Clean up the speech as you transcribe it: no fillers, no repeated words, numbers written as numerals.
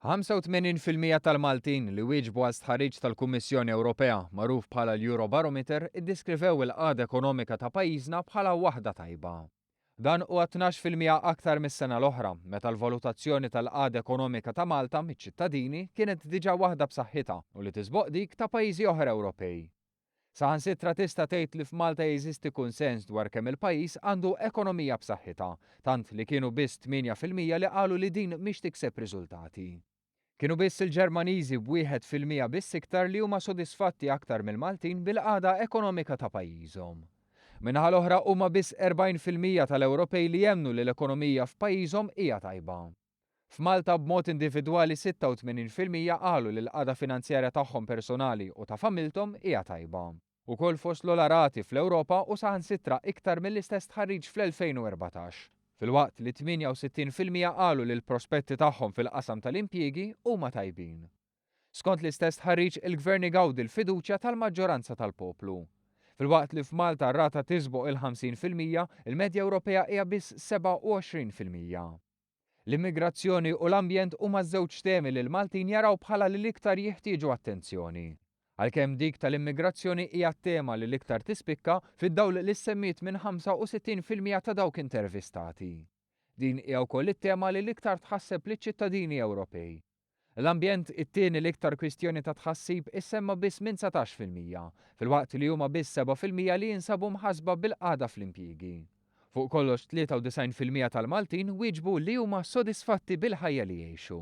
85% tal-Maltin li wieġbu għal stħarriġ tal-Kummissjoni Ewropea magħruf bħala l-Eurobarometer iddeskrivew il-qagħda ekonomika ta' pajjiżna bħala waħda tajba. Dan huwa 12% aktar mis-sena l-oħra, meta l-valutazzjoni tal-qagħda ekonomika ta' Malta miċ-ċittadini kienet diġà waħda b'saħħitha u li tisboq dik ta' pajjiżi oħra Ewropej. Saħansitra tista' tgħid li f'Malta jeżisti kunsens dwar kemm il-pajjiż għandu ekonomija b'saħħitha, tant li kienu biss 8% li qalu li din mhix tikseb riżultati. Kienu biss il-Ġermaniżi b'1% biss iktar li huma sodisfatti aktar mill-Maltin bil-qagħda ekonomika ta' pajjiżhom. Min-naħa l-oħra huma biss 40% tal-Ewropej li jemmnu li l-ekonomija f'pajjiżhom hija tajba. F'Malta b'mod individwali 86% qalu li l-qagħda finanzjarja tagħhom personali u ta' familthom hija tajba. Ukoll fost l-ogħla rati fl-Ewropa u saħansitra iktar mill-istess stħarriġ fl-2014. Filwaqt li 68% qalu li l-prospetti tagħhom fil-qasam tal-impjiegi huma tajbin. Skont l-istess stħarriġ il-Gvern igawdi l-fiduċja tal-maġġoranza tal-poplu. Filwaqt li f'Malta r-rata tisboq il-50%, il-medja Ewropea hija biss 27%. L-immigrazzjoni u l-ambjent huma ż-żewġ temi li l-Maltin jaraw bħala li l-iktar jiħtieġu attenzjoni. Għalkemm dik tal-immigrazzjoni hija t-tema li l-iktar tispikka, fid-dawl li ssemmiet minn 65% ta' dawk intervistati. Din hija wkoll it-tema li l-iktar tħasseb liċ-ċittadini Ewropej. L-ambjent, it-tieni l-iktar kwistjoni ta' tħassib, issemma biss minn 19%, filwaqt li huma biss 7% li jinsabu mħassba bil-qagħda fl-impjiegi. Fuq kollox 93% tal-Maltin wieġbu li huma sodisfatti bil-ħajja li jgħixu.